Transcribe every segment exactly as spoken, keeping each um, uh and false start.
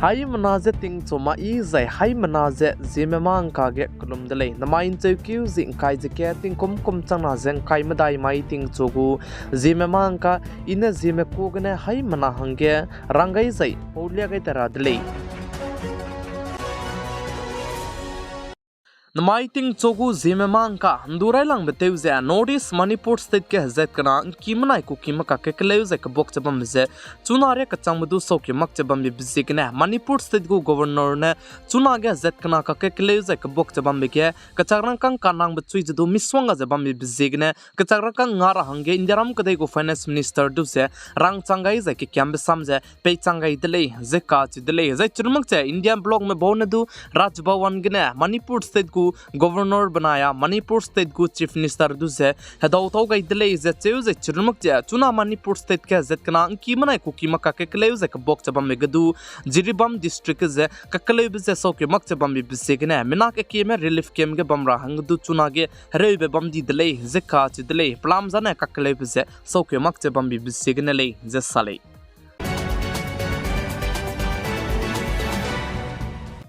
Haimena ze tingchu mai zai haimena ze Zeme mâ ngka ge kelum de lei. Namai ncheukeu zi ngkai ze ke tingkum kum changna ze ngkai medai mai tingchu gu Zeme mâ ngka i ne Zeme ku gene haimena hangge rang gai zai paulia gai ta ra de lei. Namai tingchu gu Zeme mâ ngka ndu railangbe tew ze North East Manipur State ge hezat kena ngki menai kuki meka ke keleu zai kebuak che bambe ze chuna ria kechangbe du sauke mak che bambe ziegene Manipur State gu Governor ne chuna ge hezat kena kake keleu zai kebuak che bambe ge kechak rangkâng kanangbe chui ze du misongga ze bambe ziegene kechak rangkâng nga ra hangge Indiaram kedei gu Finance Minister du ze rangchang gai zai kekiambe sam ze peichang gai de lei ze kacheu de lei. Zai chirmak che India bloc me bau ne du Raj Bhavan gene Manipur State gu Governor benai a Manipur State gu Chief Minister du ze hedau tau gai de lei ze cheu zai chirmak che chuna Manipur State ge hezat kena ngki menai kuki meka ke keleu zai kebuak che bambe ge du Jiribam District ge ze kakeleube ze sauke mak che bambe ziegene mina kekieme relief camp ge bam ra hangge du chuna ge hereube bam di de lei ze kacheu de lei. Pelam zane kakeleube ze sauke mak che bambe ziegene lei ze sa lei.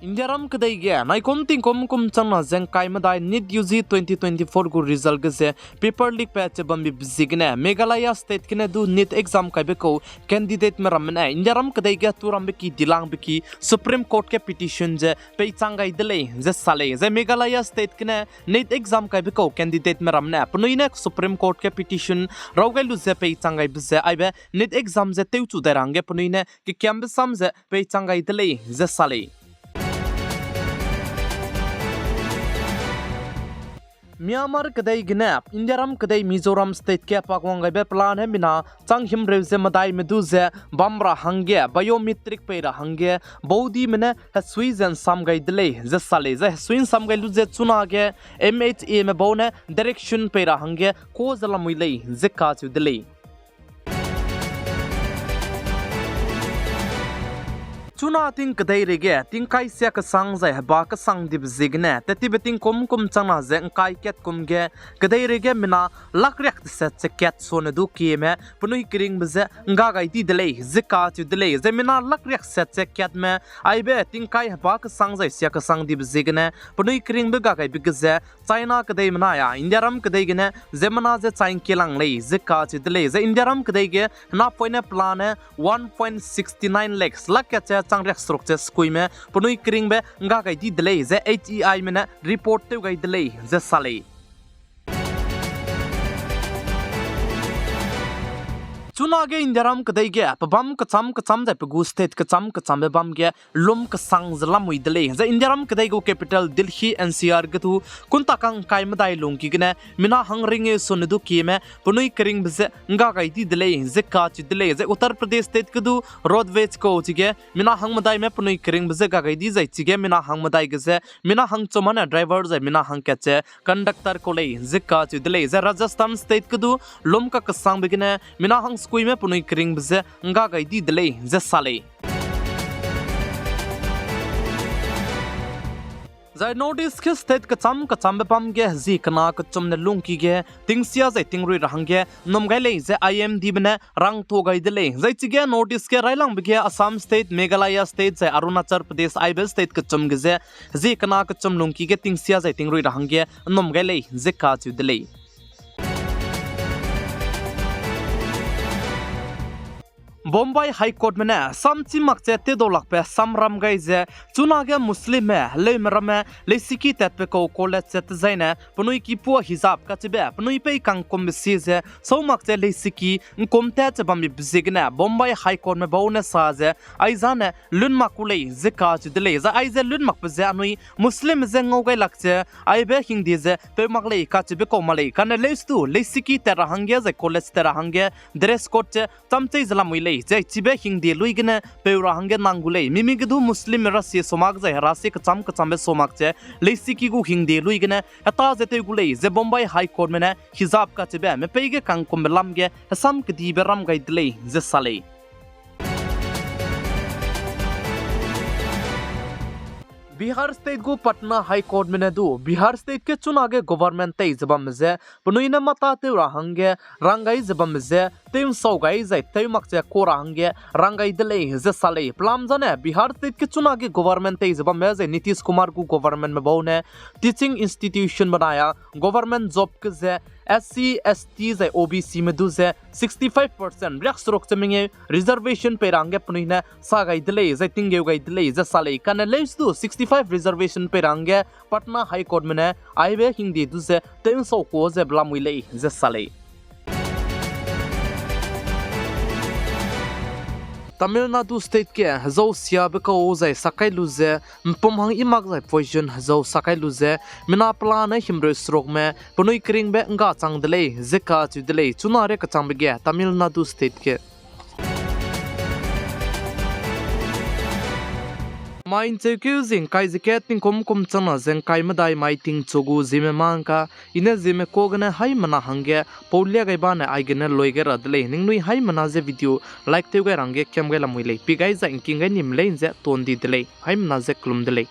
Indiaram kedei ge naikum tingkum kum changna ze ngkai medai NEET U G twenty twenty-four gu result ge ze paper leak pat che bambe ziegene Meghalaya State gene du NEET exam kaibe kau candidateme ramme ne Indiaram kedei ge turambe ki dilangbe ki Supreme Court ge petition ze peichang gai de lei ze sa lei. Zai Meghalaya State gene NEET exam kaibe kau candidateme ramme ne penui ne Supreme Court ge petition raw gai lu ze peichang gaibe ze aibe NEET exam ze tewchu dai ra hangge penui ne kekiambe sam ze peichang gai de lei ze sa lei. Myanmar kedei gene Indiaram kedei Mizoram State ge pakwang gaibe plan he mina chang himreu ze medaime du ze bam ra hangge biometric pei ra hangge baudime ne hesui ze nsam gai de lei ze sa lei. Zai hesui nsam gai lu ze chuna ge M H Ame bau ne direction pei ra hangge ka ze lamui lei ze kacheu de lei. Chuna ting kedeirei ge tingkai sia kesang zai heba kesang dibe ziegene tettibe tingkum kum changna ze ngkai kat kum ge kedeirei ge mina lak riak teset ze kat sone du kieme penui keringbe ze ngga gai di de lei ze kacheu de lei. Zai mina lak riak set ze katme aibe tingkai heba kesang zai sia kesang dibe ziegene penui keringbe ga gaibe ge ze China kedei menai a Indiaram kedei gene ziemmena ze chai ngkielang lei ze kacheu de lei. Zai Indiaram kedei ge henapoine pelane one point sixty nine lakhs lak kat ze chang riak seruk ze sekuime penui keringbe ngga gai di de lei ze H E Ime ne report tew gai de lei ze sa lei. Chunage Indiaram kedei ge pebâm kechâm kechâm zai pe gu state kechâm kechâmbe bam ge lum kesang ze lamui de lei. Zai Indiaram kedei gu capital Delhi N C R ge du kunta kang ngkai medai lungki gene mina hang ringeu sone du kieme penui keringbe ze ngga gai di de lei ze kacheu de lei. Zai Uttar Pradesh state ge du roadways kau chige mina hang medaime penui keringbe ze ga gai di zai chige mina hang medai ge ze mina hang chumane driver zai mina hang kat ze conductor kau lei ze kacheu de lei. Zai Rajasthan state ge du lum kakesangbe gene mina hang sekuime penui keringbe ze ngga gai di de lei ze sa lei. Zai North East ge state kechâm kechâmbe bam ge zi kena kechum ne lungki ge tingsia zai tingrui ra hangge nnum gai lei ze I M Dme ne rangtuâ gai de lei. Zai chige North East ge railangbe ge Assam state, Meghalaya state zai Arunachal Pradesh aibe state kechum ge ze zi kena kechum lungki ge tingsia zai tingrui ra hangge nnum gai lei ze kacheu de lei. Bombay High Courtme ne samchî mak ze tewdaulakbe samram gai ze chunage Muslimme heleume ramme leisiki tatbe kau college ze tezaine penui kipua hijab kacheube penui pei kangkumbe sie ze sau mak ze leisiki ngkum tat ze bambe ziegene Bombay High Courtme bau ne sa ze aizane lun mak ku lei ze kacheu de lei. Zai aize lun makbe ze anui Muslimme je ngau gailak ze aibe hingde ze peu mak lei kacheube kau mak lei. Kane leustu leisiki tat ra hangge zai college tat ra hangge dress code ze chamchei ze lamui lei, zai chibe hingde lui gene peu ra hangge nang gu lei. Mimi ge du Muslimme rasie sau mak zai herasie kechâm kechâmbe sau mak ze leisiki gu hingde lui gene heta ze tew gu lei ze Bombay High Courtme ne hijab kacheube mepei ge kangkumbe lam ge hesam kedibe ram gai de lei ze sa lei. Bihar State gu Patna High Courtme ne du Bihar State ge chunage government tei ze bamme je penui ne mâ tâtew ra hangge rang gai ze bamme je tew ’nsau gai zai tew mak ze ka ra hangge rang gai de lei ze sa lei. Pelam zane Bihar State ge chunage government tei ze bamme zai Nitish Kumarme gu governmentme bau ne teaching institution benai a government job ge ze S C, S T zai O B Cme du ze sixty-five percent riakseruk ze mengeu reservation pei ra hangge penui ne sa gai de lei zai tinggeu gai de lei ze sa lei. Kane leuse du sixty-five reservation pei ra hangge Patna High Courtme ne aibe hingde du ze tew ’nsau ka ze belamui lei ze sa lei. Tamil Nadu State ge hezau siabe kau zai sa kai lu ze, ’mpum hang i mak zai poison hezau sa kai lu ze, mina pelane himreu serukme penui keringbe ’ngga chang de lei ze kacheu de lei. Chuna re kachangbe ge Tamil Nadu State ge mai ’ncheukeu zie ’ngkai ze kat tingkum kum changna ze ’ngkai medai mai tingchu gu Zeme mangka, i ne Zeme ka gene haimena hangge pau lia gai bane aigene lui gai ra de lei. Ningnui haimena ze video like tew gai ra hangge kiam gai lamui lei, pi gai zai ’ngking gai nim lei ze tuan di de lei. Haimena ze kelum de lei.